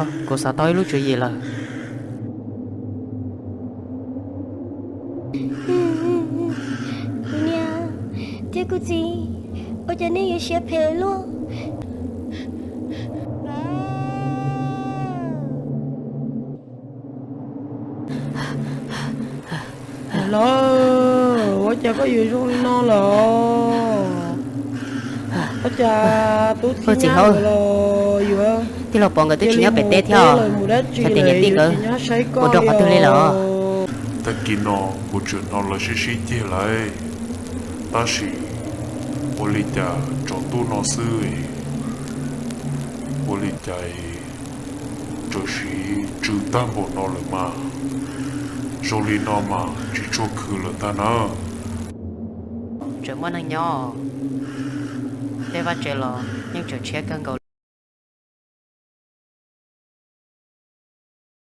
Kuv xav tau ib lub tswv yim lawm. Kuv niam thiab kuv txiv, ua cas nej yuav siab phem luaj? Los, ua cas koj yuav zoo li no lawm? Ua cas tub txib nyab los yuav, tij laug Pov nkawd twb tsis nyob pem teb thiab, yog tias niam tij nkawd puas nrog qhov twg li los? Tag kis no kuv tseem hnov lawv sib sib ceg lawm, tab sis ua li cas tsaus ntuj no xwb, ua li cas txawm sib tsw tag npaum no lawm mas, zoo li no mas tsis tshua khwv lawm ntag na. Tseem muaj neeg nyob, tej vaj tsev los yeej tseem tshiab kawg nkaus.